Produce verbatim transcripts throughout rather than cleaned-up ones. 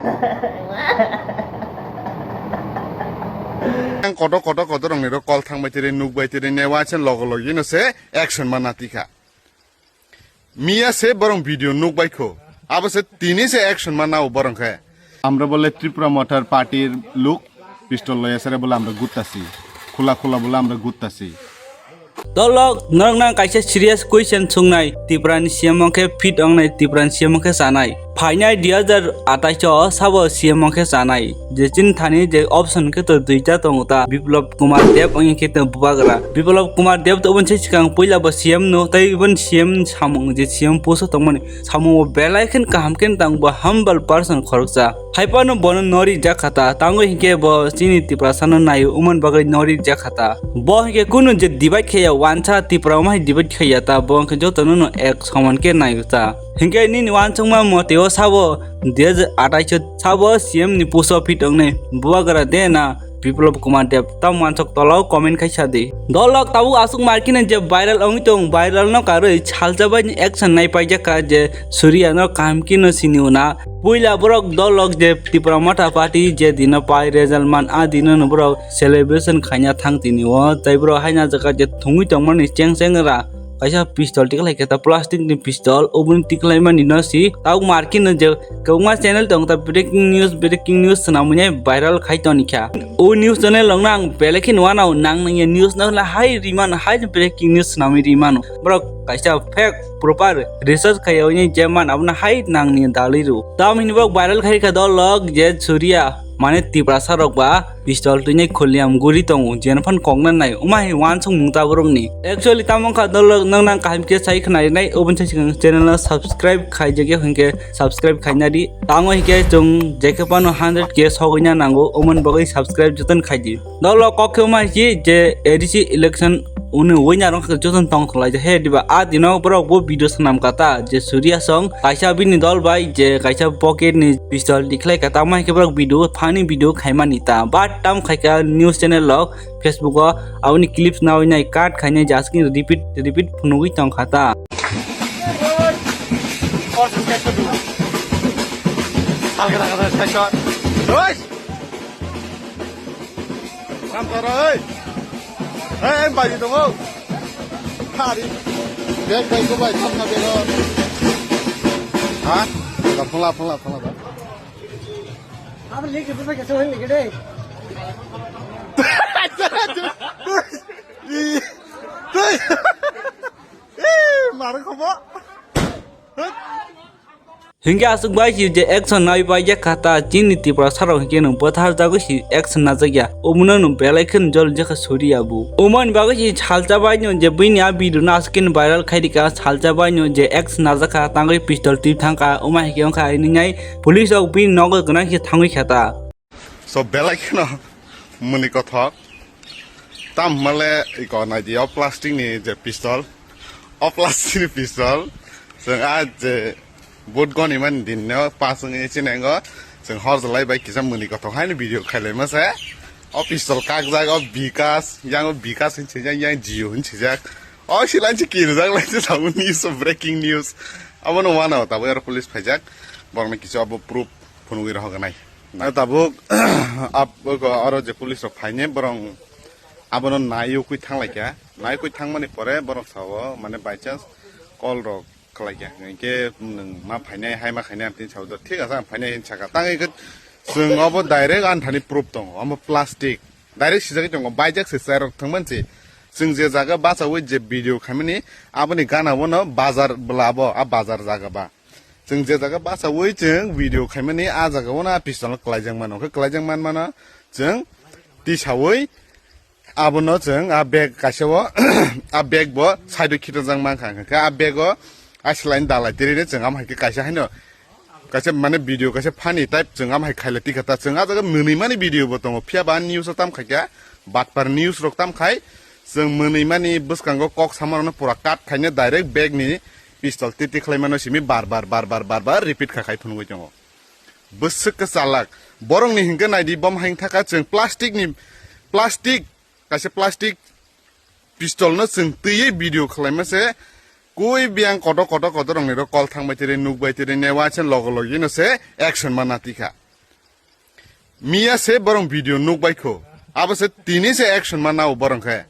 Ang kotor kotor kotor rok ni ro call thang bai tiri, nuk bai tiri, ne waise logo logi no se action ma nati kha. Miya se borong video nuk bai kho. Abo se tini se action ma nao borong khe. Amra bole Tripura Mothar Party luk pistol loya sare bole amra guttasi. Khula khula bole amra guttasi. Dolok, norok nang kaisa serious question sungnai, Tripura ni C M wngkhe fit wngnai, Tripura ni C M wngkhe chanai. Phainai dui hajar atais o sabo C M wngkhe chanai. Je chini thani je option khe to duita tongo ta, Biplab Kumar Deb wngkhe to bubagra. Biplab Kumar Deb to oboni sai swkang puila bo C M no, tei oboni C M samung je C M post o tongmani, samung bo belai khe kaham khe tang bo humble person khoroksa. Haiphano bono nori jak kha ta, tangwi hinkhe bo chini Tiprasano naio, umon bagwi nori jak kha ta. Bo hinkhe kunu je divide khaiya, wansa Tipra wngma hai divide khaiya ta, bo hinkhe jotono no ek soman khe naio ta. Hinkhe nini wansukma moteo sabo dui hajar atais o sabo C M ni post o fit wngnai bubagra de na Biplab Kumar Deb, tamo wansuk tolao comment khaisa di. Dolok tabuk aswk markino je viral wngwi tong, viral no karwi salsa bai ni action nai paijak kha je Surya no kaham khe no sini una. Puila borok dolok je Tipra Motha Party je dino pai result man, a dino no borok celebration khaina thang tini o, tei borok haina jaga je thungwi tongmani cheng cheng ra kaisa pistol tikhlai khe ta plastic ni pistol, oboni tikhlai mani no si tabuk markino je kwbangma channel tong ta breaking news, breaking news swnamwi nai viral khai toni kha. O news channel rok no ang belai khe nuanao, nang nangya news no hwnla hai rimano, hai breaking news swnamwi rimano. Borok kaisa fake proper research khaiya oini je man abono hai nangni dalwi rw. Tamo hini borok viral khai kha dolok je Surya mane Tiprasa rok ba pistol twinai khuliam guri tongo, jeno phan kokna nai, wma hai wansuk mung ta borokni. Actually tamo wngkha dolok, nang nang kaham khe sai khna rinai, oboni sai swkang channel no subscribe khaijak ya hwnkhe subscribe khaina di. Tamo hinkhe chwng je khe phano hundred K sogwina nango, omoni bagwi subscribe jotono khai di. Dolok kok khe wma hai si je A D C election uni winner wngkha jotono tong khlai he diba, a dino borok bo video swnam kha ta je Surya song kaisa bini dol bai je kaisa pocket ni pistol tikhlai kha, tamo hai khe borok video, funny video khaimani ta, but tam khai kha news channel rok, Facebook o aboni clips nawi nai cut khainai, just repeat repeat phunugwi tong kha ta. Samsara, oi! Hei, hei, bai tongo. Hari. Bag bai ko bai, thapna bag o. Ha? Phla, phla, phla, phla. Apa lagi kita kasih orang lagi deh. Ih, ih, marah kau, Pak. Hinkhe aswk bai si je action nai pai ya kha ta, chini Tiprasa rok hinkhe no bwthar jagwi si action najak ya, omono no belai kheno jol jakha Surya bo. Omoni bagwi si salsa bai no je bini a video no aswk kheno viral khai rikha, salsa bai no je action najak kha, tangwi pistol twi thang kha, omo hai khe wngkha nini nai police rok bini nogo gwnang khe thangwi kha ta. So belai kheno mwnwi kothok. Tam hwnmale iko naidi o plastic ni je pistol. O plastic ni pistol. Chwng a je boot goni mani din no pas wngwi sinengo. Chwng hor jalai bai kisa mwnwi kothok haino video khailai masa. O pistol kakjak o Bikas, yang o Bikas hin sijak, yang Jio hin sijak. O silanchi kirjak lai se tabuk news o breaking news. Abono wano tabuk aro police phaijak. Borokno kisa obo proof phunugwi rohornai. Na tabuk ab-, oko aro je police rok phaine borong abono naiwi thanglaikha. Naiwi thangmani pore borok sao mane by chance call rok khlaikha. Hinkhe nwng ma phainai, hai ma khainai, ang tini sao, thik ase, ang phainai, hin saka. Tangwi khe chwng obo direct ani thani proof tongo. Omo plastic. Direct sijagwi tongo, baijak se chair rok thwngmani se. Chwng je jaga bachawi je video khaimani, aboni gana bono bazar bwla abo, a bazar jaga ba. Chwng je jaga bachawi chwng video khaimani, a jaga bono a pistol no kwlaijak mano. Khe kwlaijak man mano chwng tisawi abono chwng a bag kaisa o, a bag bo side o khitorjak mankha. Khe a bag o a selai ni dalai tiri chwng amo hai khe kaisa haino kaisa mane video kaisa funny type chwng amo hai khailai tikha ta. Chwng a jaga mwnwi mani video bo tongo, phiya ba news o tam khaikha, batpar news rok tam khai chwng mwnwi mani bwskango kok sama rokno pura cut khaina direct bag ni pistol titi khlai mano simi bar bar bar bar bar bar repeat kha khai phunugwi tongo. Bwswk kwchalak. Borokni hinkhe naidi bom haing thaka chwng plastic ni, plastic, kaisa plastic pistol no chwng twiwi video khlaima se. Koi biyang kotor kotor kotor rokni ro call thang bai tiri, nuk bai tiri, ne waise logo logi no se action ma nati kha. Miya se borong video nukbai kho. Abo se tini se action ma nao borong khe.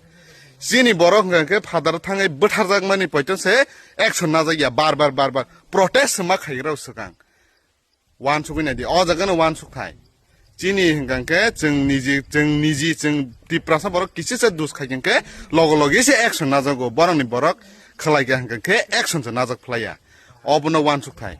Chini borok hwnkha khe phadar thangwi bwtharjakmani poito se action najak ya bar bar bar bar. Protest se ma khaigrao swkang. Wansugwi naidi, o jaga no wansuk thai. Chini hwnkha khe chwng niji, chwng niji, chwng Tiprasa borok kisi se dus khai khe logo logi se action najago. Borokni borok khwlai kha hwnkha khe action se najak phlaiya. Obono wansuk thai.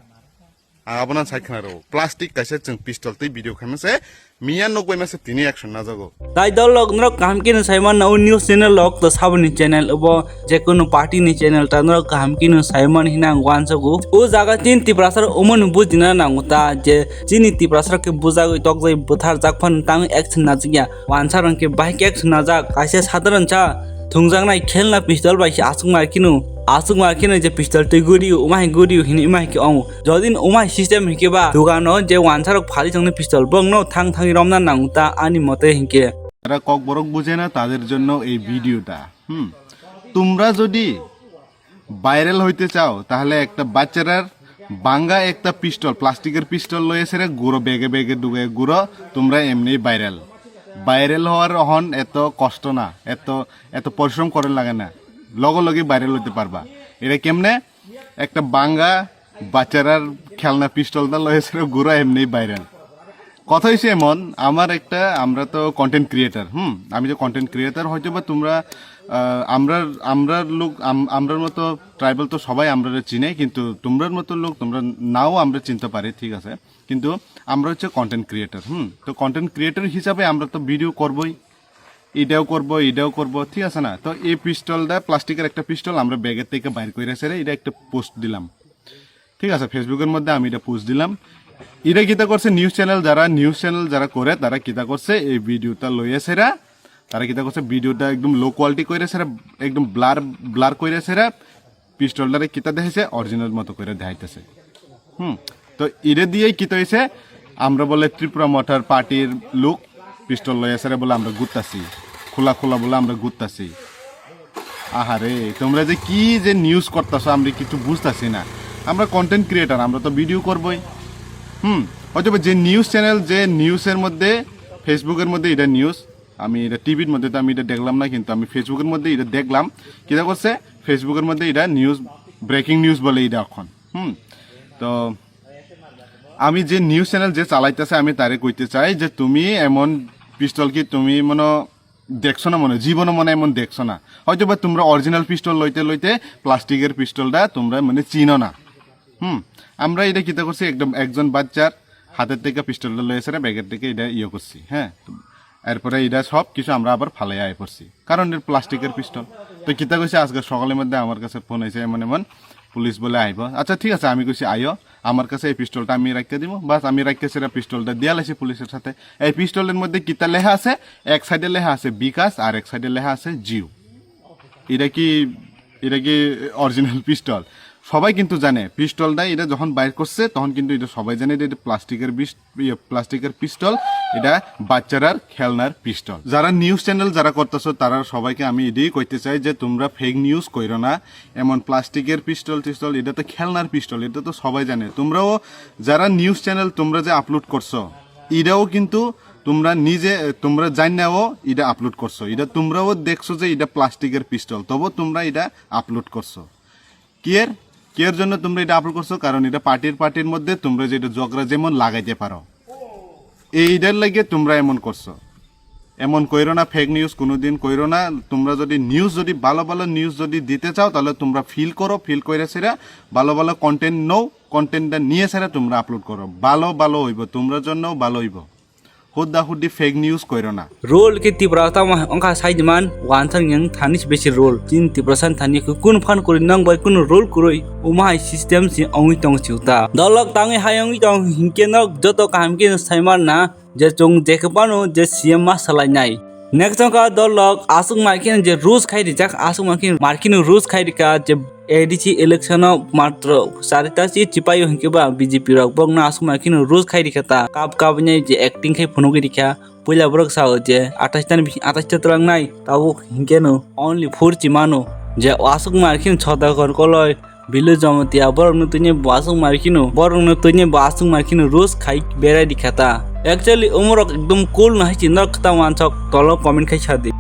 Ang abono sai khna rw. Plastic kaisa chwng pistol tei video khaima se miya nukbai ma se tini action najago. Tai dol lok norok kaham khe no saiman na o news channel lok to saboni channel obo je kono party ni channel ta norok kaham khe no saiman hina ang wansago. O jaga tin Tiprasa rok omo no bujina nango ta je chini Tiprasa rok khe bujagwi tokjagwi bwthar jak phan tang action najak ya. Wansa rok khe bahai khe action najak kaisa sadharan cha thungjaknai khelna pistol bai se aswk mar kheno aswk mar kheno je pistol twi guriyo umai guriyo hini umai khe ong. Jodi no umai system hinkhe ba dogano je wansa rok phali tongni pistol bongno thang thangwi romna nang ta ani mote hinkhe. যারা ককবরক বুঝে না তাদের জন্য এই ভিডিওটা। হুম, তোমরা যদি ভাইরাল হইতে চাও তাহলে একটা বাচ্চারার ভাঙ্গা একটা পিস্তল, প্লাস্টিকের পিস্তল লয়ে সেরে ঘুরো, ব্যাগে ব্যাগে ঢুকে ঘুরো, তোমরা এমনি ভাইরাল। ভাইরাল হওয়ার অহন এত কষ্ট না, এত এত পরিশ্রম করা লাগে না, লগে লগে ভাইরাল হইতে পারবা। এটা কেমনে? একটা ভাঙ্গা বাচ্চারার খেলনা পিস্তলটা লয়ে সেটা ঘুরা এমনি ভাইরাল। কথা হইছে এমন, আমার একটা, আমরা তো কন্টেন্ট ক্রিয়েটার, হুম, আমি তো কন্টেন্ট ক্রিয়েটার, হয়তো বা তোমরা, আহ, আমরার, আমরার লোক, আম-, আমরার মতো ট্রাইবাল তো সবাই আমরারে চিনে, কিন্তু তোমরার মতো লোক, তোমরা নাও আমরা চিনতে পারি, ঠিক আছে, কিন্তু আমরা হচ্ছে কন্টেন্ট ক্রিয়েটার, হুম, তো কন্টেন্ট ক্রিয়েটার হিসাবে আমরা তো ভিডিও করবোই, এটাও করবো, এটাও করবো, ঠিক আছে না? তো এই পিস্তলটা, প্লাস্টিকের একটা পিস্তল আমরা ব্যাগের থেকে বাইর করে সেরে এটা একটা পোস্ট দিলাম, ঠিক আছে, ফেসবুকের মধ্যে আমি এটা পোস্ট দিলাম। এটা কিতা করছে নিউজ চ্যানেল, যারা নিউজ চ্যানেল যারা করে তারা কিতা করছে, এই ভিডিওটা লইয়া সেরা, তারা কিতা করছে, ভিডিওটা একদম লো কোয়ালিটি করে সেরা, একদম ব্লার ব্লার করে সেরা, পিস্তলটারে কিতা দেখাইছে, অরিজিনাল মতো করে দেখাইতেছে। হুম, তো এটা দিয়েই কিতা হয়েছে, আমরা বলে ত্রিপুরা মোটর পার্টির লোক পিস্তল লইয়া সেরা বলে আমরা ঘুরতাছি, খোলা খোলা বলে আমরা ঘুরতাছি। আহারে, তোমরা যে কি যে নিউজ করতেছো, আমরা কিছু বুঝতেছি না। আমরা কন্টেন্ট ক্রিয়েটার, আমরা তো ভিডিও করবোই। হুম, হয়তো বা যে নিউজ চ্যানেল, যে নিউজের মধ্যে, ফেসবুকের মধ্যে এটা নিউজ, আমি এটা টিভির মধ্যে তো আমি এটা দেখলাম না, কিন্তু আমি ফেসবুকের মধ্যে এটা দেখলাম। কিতা করছে, ফেসবুকের মধ্যে এটা নিউজ, ব্রেকিং নিউজ বলে এটা এখন। হুম, তো আমি যে নিউজ চ্যানেল যে চালাইতেছে, আমি তারে কইতে চাই যে তুমি এমন পিস্তল কি তুমি মনে দেখছো না, মনে জীবনে মনে এমন দেখছো না। হয়তো বা তোমরা অরিজিনাল পিস্তল লইতে লইতে প্লাস্টিকের পিস্তলটা তোমরা মানে চিনো না। হুম, আমরা এটা কিতা করছি, একদম একজন বাচ্চার হাতের থেকে পিস্তলটা লয়ে সেরা ব্যাগের থেকে এটা ইয়ে করছি, হ্যাঁ। এরপরে এটা সব কিছু আমরা আবার ফালাইয়া আয় পড়ছি, কারণ এটা প্লাস্টিকের পিস্তল। তো কিতা কইছে, আজকে সকালের মধ্যে আমার কাছে ফোন আইছে, এমন এমন পুলিশ বলে আইব। আচ্ছা, ঠিক আছে, আমি কইছি আইও, আমার কাছে এই পিস্তলটা আমি রাখিয়ে দিব। বাস, আমি রাখিয়ে সেটা পিস্তলটা দিয়া লাইছি পুলিশের সাথে। এই পিস্তলের মধ্যে কিতা লেখা আছে, এক সাইডে লেখা আছে বিকাশ আর এক সাইডে লেখা আছে জিও। এটা কি, এটা কি অরিজিনাল পিস্তল? সবাই কিন্তু জানে পিস্তলটা, এটা যখন বাইর করছে তখন কিন্তু এটা সবাই জানে এটা, এটা প্লাস্টিকের বিষ, ইয়ে, প্লাস্টিকের পিস্তল, এটা বাচ্চারার খেলনার পিস্তল। যারা নিউজ চ্যানেল যারা করতেছো, তারা সবাইকে আমি এটাই কইতে চাই যে তোমরা ফেক নিউজ কইরো না। এমন প্লাস্টিকের পিস্তল টিস্তল, এটা তো খেলনার পিস্তল, এটা তো সবাই জানে। তোমরাও যারা নিউজ চ্যানেল তোমরা যে আপলোড করছো, এটাও কিন্তু তোমরা নিজে, তোমরা জানাও এটা আপলোড করছো, এটা তোমরাও দেখছো যে এটা প্লাস্টিকের পিস্তল, তবু তোমরা এটা আপলোড করছো। কিয়ের, কিয়ের জন্য তোমরা এটা আপলোড করছো? কারণ এটা পার্টির পার্টির মধ্যে তোমরা যেটা ঝগড়া যেমন লাগাইতে পারো, এইটার লাগে তোমরা এমন করছো। এমন কইরো না, ফেক নিউজ কোনোদিন কইরো না। তোমরা যদি নিউজ, যদি ভালো ভালো নিউজ যদি দিতে চাও, তাহলে তোমরা ফিল করো, ফিল করে সেরা ভালো ভালো কন্টেন্ট নাও, কন্টেন্টটা নিয়ে সেরা তোমরা আপলোড করো, ভালো ভালো হইব, তোমরা জন্যও ভালো হইব। হুদ্দা হুদ্দি ফেক নিউজ কইরো না। Rule khe Tipra tamo wngkha saidiman, wansang yang thani se besi rule. Chini Tiprasa ni thani khe kunu phan kwrwi nang bai kunu rule kwrwi, omo hai system se wngwi tong si ta. Dolok tangwi hai wngwi tong hinkhe nok joto kaham khe saiman na. Je chwng jekhe phano je C M ma salainai. Next wngkha dolok aswk mai kheno je rules khai rijak, aswk mai kheno markino rules khai rikha je A D C election o matro charita si chipaio hinkhe ba B J P rok bokno aswk mai kheno rules khai rikha ta. Kap kap nai je acting khai phunugwi rikha. Puila borok sao je atais ta ni bising atais ta twlangnai, tabuk hinkhe no only four chi mano je aswk mai kheno Sodagar Koloi, Bilu Jamatia borokno tini bo aswk mai kheno, borokno tini bo aswk mai kheno rules khai berai rikha ta. Actually, umorok ekdom cool no hai chini norok kwtal wansok, tolo comment khai sadi.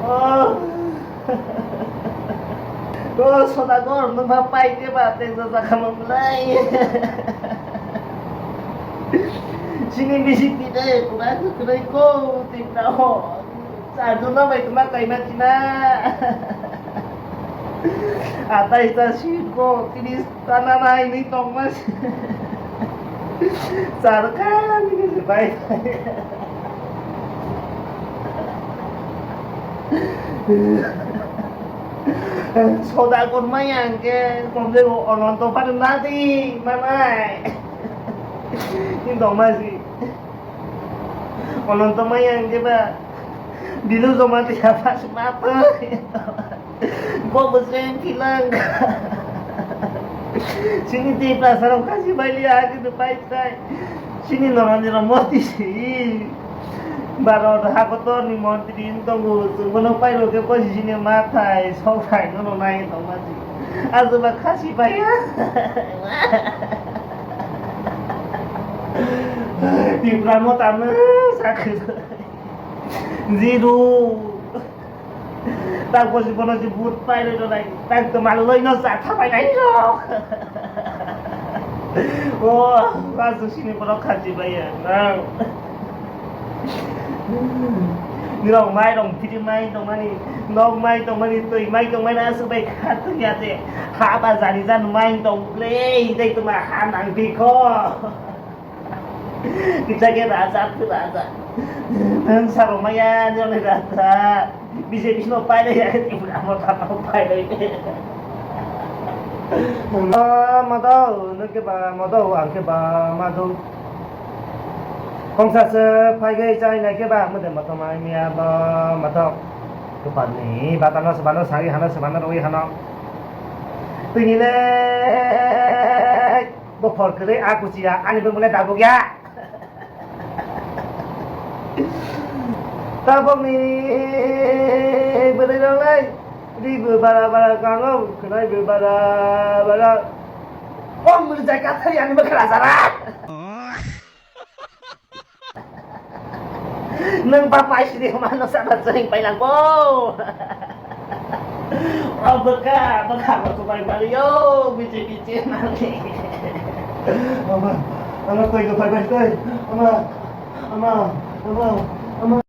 Oh. O Sodagar, nwng ma pai de ba, tei jajak kha manglai. Chini bisi tide, pura kwrwi ko, tei na ho. Charjuna bai tuma kaima china. Atai ta si ko, tini Tana nai ni tongma si. Sarkar ni se bai. Soda kon mai ang ke, kon de Ononto pan na di, manai. Ni tongma si. Ononto mai ang ke ba. Bilu joma tiya pas mata. Bo bwswng philang. Chini Tiprasa rok khasi bai liya, ha khe pai tai. Chini norani rok moti si. Bharat hakotor ni montri wng tongo, chwng bono pai rok khe bosi chini ma thai, sok thai no no nai tong ma si. Ajo ba khasi bai ya. Tipra mo tamo sakhe. Zero. Tak bosi bono si but pai roi roi. Tak to mal loi no sa tha pai nai ro. O, kasu sini bono khaji bai ya. Nang. Nirok mai rong phiri mai tong mani, nok mai tong mani, twi mai tong mani, aswk bai kha tong ya je. Ha ba jani jan mai tong ble, dei tuma ha nang bikho. Kisa khe raja, khe raja. Nwng sarok maya, nwng raja. B J P no pailai ya, Tripura mo tamo pailai. Ah, madao, nwng khe ba madao, ang khe ba madao. Kongsa se phai gai chai nai khe ba, mode mato mai miya ba madao. Kupar ni, batano sebano sari hano sebano roi hano. Tini le. Bophor kwrwi a kuchiya, ani bwmwlai dabuk ya. Tabukni bwrwi rok lai, ri bo bara bara kango, khwnai bo bara bara. O mwrwk jai kathari ani bwkha rajara. Nwng ba pai sidi hwnma no sana chwng pai lang bo. O bwkha, bwkha bo chubai mali yo, bichi bichi mali. Ama, ama, twi ko pai pai twi. Ama, ama, ama, ama.